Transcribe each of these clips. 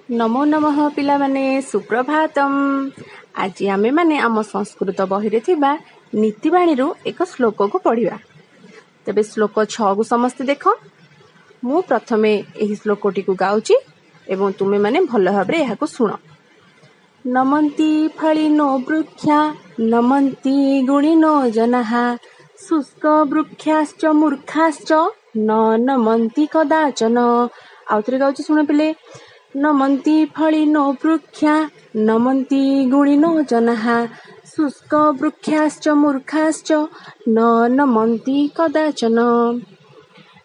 ନମୋ ନମଃ ପିଲାମାନେ, ସୁପ୍ରଭାତମ୍। ଆଜି ଆମେମାନେ ଆମ ସଂସ୍କୃତ ବହିରେ ଥିବା ନୀତିବାଣୀରୁ ଏକ ଶ୍ଲୋକକୁ ପଢ଼ିବା। ତେବେ ଶ୍ଲୋକ 6କୁ ସମସ୍ତେ ଦେଖ। ମୁଁ ପ୍ରଥମେ ଏହି ଶ୍ଲୋକଟିକୁ ଗାଉଛି ଏବଂ ତୁମେମାନେ ଭଲ ଭାବରେ ଏହାକୁ ଶୁଣ। ନମନ୍ତି ଫଳିନୋ ବୃକ୍ଷା ନମନ୍ତି ଗୁଣିନୋ ଜନାଃ ଶୁଷ୍କ ବୃକ୍ଷାଶ୍ଚ ମୂର୍ଖାଶ୍ଚ ନ ନମନ୍ତି କଦାଚନ। ଆଉଥରେ ଗାଉଛି, ଶୁଣ ପିଲେ। ନମନ୍ତି ଫଳିନୋ ବୃକ୍ଷା ନମନ୍ତି ଗୁଣିନୋ ଜନାଃ ଶୁଷ୍କ ବୃକ୍ଷାଶ୍ଚ ମୂର୍ଖାଶ୍ଚ ନ ନମନ୍ତି କଦାଚନ।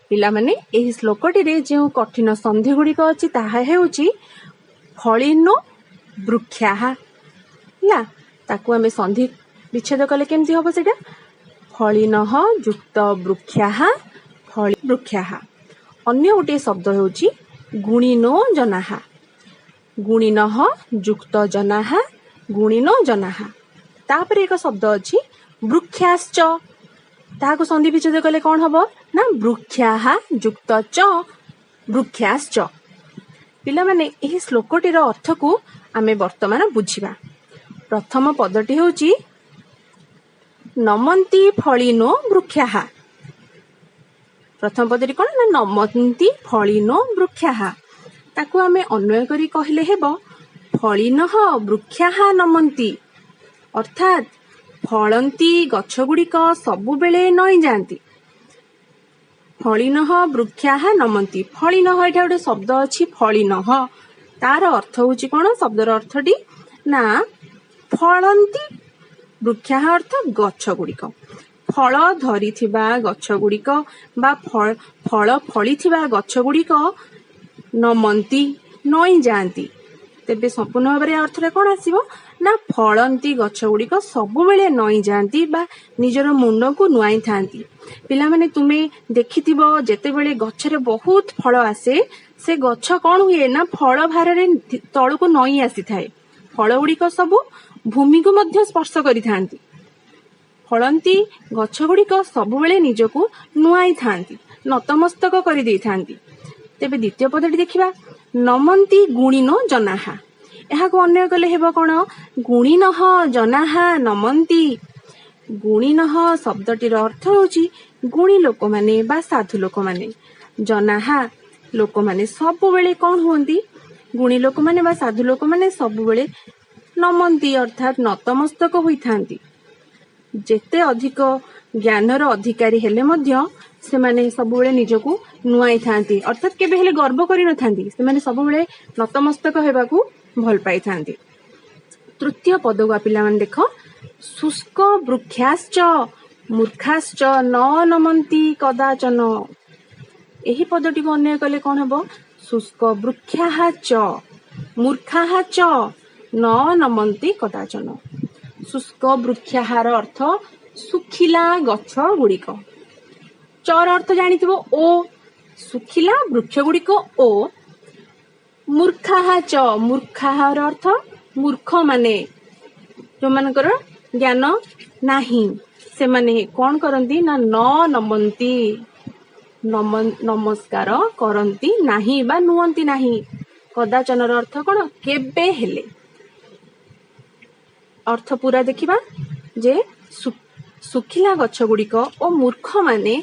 ପିଲାମାନେ, ଏହି ଶ୍ଲୋକଟିରେ ଯେଉଁ କଠିନ ସନ୍ଧି ଗୁଡ଼ିକ ଅଛି, ତାହା ହେଉଛି ଫଳିନୋ ବୃକ୍ଷାଃ। ହେଲା, ତାକୁ ଆମେ ସନ୍ଧି ବିଚ୍ଛେଦ କଲେ କେମିତି ହବ ସେଇଟା? ଫଳିନଃ ଯୁକ୍ତ ବୃକ୍ଷାଃ, ଫଳି ବୃକ୍ଷାଃ। ଅନ୍ୟ ଗୋଟିଏ ଶବ୍ଦ ହେଉଛି ଗୁଣିନୋ ଜନାଃ, ଗୁଣିନଃ ଯୁକ୍ତ ଜନାଃ, ଗୁଣିନୋ ଜନାଃ। ତାପରେ ଏକ ଶବ୍ଦ ଅଛି ବୃକ୍ଷାଶ୍ଚ। ତାହାକୁ ସନ୍ଧି ବିଚ୍ଛେଦ କଲେ କଣ ହବ ନା ବୃକ୍ଷାଃ ଯୁକ୍ତ ଚ, ବୃକ୍ଷାଶ୍ଚ। ପିଲାମାନେ, ଏହି ଶ୍ଲୋକଟିର ଅର୍ଥକୁ ଆମେ ବର୍ତ୍ତମାନ ବୁଝିବା। ପ୍ରଥମ ପଦଟି ହେଉଛି ନମନ୍ତି ଫଳିନୋ ବୃକ୍ଷାଃ। ପ୍ରଥମ ପଦଟି କଣ ନା ନମନ୍ତି ଫଳିନୋ ବୃକ୍ଷାଃ। ତାକୁ ଆମେ ଅନ୍ୱୟ କରି କହିଲେ ହେବ ଫଳିନଃ ବୃକ୍ଷାଃ ନମନ୍ତି, ଅର୍ଥାତ୍ ଫଳନ୍ତି ଗଛ ଗୁଡ଼ିକ ସବୁବେଳେ ନଇଁ ଯାଆନ୍ତି। ଫଳିନଃ ବୃକ୍ଷାଃ ନମନ୍ତି। ଫଳିନଃ, ଏଇଟା ଗୋଟେ ଶବ୍ଦ ଅଛି ଫଳିନଃ, ତାର ଅର୍ଥ ହଉଛି କଣ? ଶବ୍ଦର ଅର୍ଥଟି ନା ଫଳନ୍ତି ବୃକ୍ଷାଃ ଅର୍ଥ ଗଛ ଗୁଡ଼ିକ, ଫଳ ଧରିଥିବା ଗଛ ଗୁଡ଼ିକ ବା ଫଳ ଫଳିଥିବା ଗଛ ଗୁଡ଼ିକ ନମନ୍ତି, ନଇଁ ଯାଆନ୍ତି। ତେବେ ସମ୍ପୂର୍ଣ୍ଣ ଭାବରେ ଅର୍ଥଟା କଣ ଆସିବ ନା ଫଳନ୍ତି ଗଛ ଗୁଡ଼ିକ ସବୁବେଳେ ନଇଁ ଯାଆନ୍ତି ବା ନିଜର ମୁଣ୍ଡକୁ ନୁଆଇଥାନ୍ତି। ପିଲାମାନେ, ତୁମେ ଦେଖିଥିବ ଯେତେବେଳେ ଗଛରେ ବହୁତ ଫଳ ଆସେ, ସେ ଗଛ କଣ ହୁଏ ନା ଫଳ ଭାରରେ ତଳକୁ ନଇଁ ଆସିଥାଏ। ଫଳ ଗୁଡ଼ିକ ସବୁ ଭୂମିକୁ ମଧ୍ୟ ସ୍ପର୍ଶ କରିଥାନ୍ତି। ଫଳନ୍ତି ଗଛ ଗୁଡ଼ିକ ସବୁବେଳେ ନିଜକୁ ନୁଆଇଥାନ୍ତି, ନତମସ୍ତକ କରିଦେଇଥାନ୍ତି। ତେବେ ଦ୍ୱିତୀୟ ପଦଟି ଦେଖିବା, ନମନ୍ତି ଗୁଣିନୋ ଜନାହା। ଏହାକୁ ଅନ୍ୱୟ କଲେ ହେବ କଣ? ଗୁଣିନଃ ଜନାହା ନମନ୍ତି। ଗୁଣିନଃ ଶବ୍ଦଟିର ଅର୍ଥ ହେଉଛି ଗୁଣୀ ଲୋକମାନେ ବା ସାଧୁ ଲୋକମାନେ। ଜନାହା ଲୋକମାନେ ସବୁବେଳେ କଣ ହୁଅନ୍ତି? ଗୁଣୀ ଲୋକମାନେ ବା ସାଧୁ ଲୋକମାନେ ସବୁବେଳେ ନମନ୍ତି, ଅର୍ଥାତ୍ ନତମସ୍ତକ ହୋଇଥାନ୍ତି। ଯେତେ ଅଧିକ ଜ୍ଞାନର ଅଧିକାରୀ ହେଲେ ମଧ୍ୟ ସେମାନେ ସବୁବେଳେ ନିଜକୁ ନୁଆଇଥାନ୍ତି, ଅର୍ଥାତ୍ କେବେ ହେଲେ ଗର୍ବ କରିନଥାନ୍ତି। ସେମାନେ ସବୁବେଳେ ନତମସ୍ତକ ହେବାକୁ ଭଲ ପାଇଥାନ୍ତି। ତୃତୀୟ ପଦକୁ ପିଲାମାନେ ଦେଖ, ଶୁଷ୍କ ବୃକ୍ଷାଶ୍ଚ ମୂର୍ଖାଶ୍ଚ ନ ନମନ୍ତି କଦାଚନ। ଏହି ପଦଟିକୁ ଅନ୍ୱୟ କଲେ କଣ ହବ? ଶୁଷ୍କ ବୃକ୍ଷାଃ ଚ ମୂର୍ଖାଃ ଚ ନ ନମନ୍ତି କଦାଚନ। ଶୁଷ୍କ ବୃକ୍ଷାହାର ଅର୍ଥ ଶୁଖିଲା ଗଛ ଗୁଡ଼ିକ। ଚର ଅର୍ଥ ଜାଣିଥିବ ଓ, ଶୁଖିଲା ବୃକ୍ଷ ଗୁଡ଼ିକ ଓ ମୂର୍ଖାଃ ଚ, ମୂର୍ଖାହାର ଅର୍ଥ ମୂର୍ଖ ମାନେ, ଯୋଉମାନଙ୍କର ଜ୍ଞାନ ନାହିଁ, ସେମାନେ କଣ କରନ୍ତି ନା ନ ନମନ୍ତି, ନମସ୍କାର କରନ୍ତି ନାହିଁ ବା ନୁଅନ୍ତି ନାହିଁ। କଦାଚନର ଅର୍ଥ କଣ? କେବେ ହେଲେ। ଅର୍ଥ ପୁରା ଦେଖିବା ଯେ ଶୁଖିଲା ଗଛ ଗୁଡ଼ିକ ଓ ମୂର୍ଖମାନେ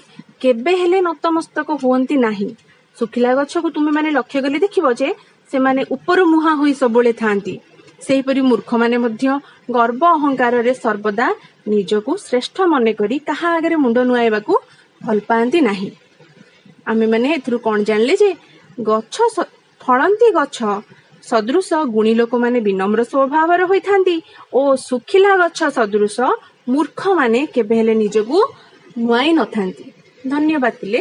କେବେ ହେଲେ ନତମସ୍ତକ ହୁଅନ୍ତି ନାହିଁ। ଶୁଖିଲା ଗଛକୁ ତୁମେ ମାନେ ଲକ୍ଷ୍ୟ କଲେ ଦେଖିବ ଯେ ସେମାନେ ଉପରୁ ମୁହାଁ ହୋଇ ସବୁବେଳେ ଥାଆନ୍ତି। ସେହିପରି ମୂର୍ଖମାନେ ମଧ୍ୟ ଗର୍ବ ଅହଙ୍କାରରେ ସର୍ବଦା ନିଜକୁ ଶ୍ରେଷ୍ଠ ମନେକରି କାହା ଆଗରେ ମୁଣ୍ଡ ନୁଆଇବାକୁ ଭଲ ପାଆନ୍ତି ନାହିଁ। ଆମେମାନେ ଏଥିରୁ କଣ ଜାଣିଲେ ଯେ ଗଛ ଫଳନ୍ତି ଗଛ ସଦୃଶ ଗୁଣୀ ଲୋକମାନେ ବିନମ୍ର ସ୍ୱଭାବର ହୋଇଥାନ୍ତି ଓ ଶୁଖିଲା ଗଛ ସଦୃଶ ମୂର୍ଖମାନେ କେବେ ହେଲେ ନିଜକୁ ନୁଆଇ ନଥାନ୍ତି। ଧନ୍ୟବାଦ ପିଲେ।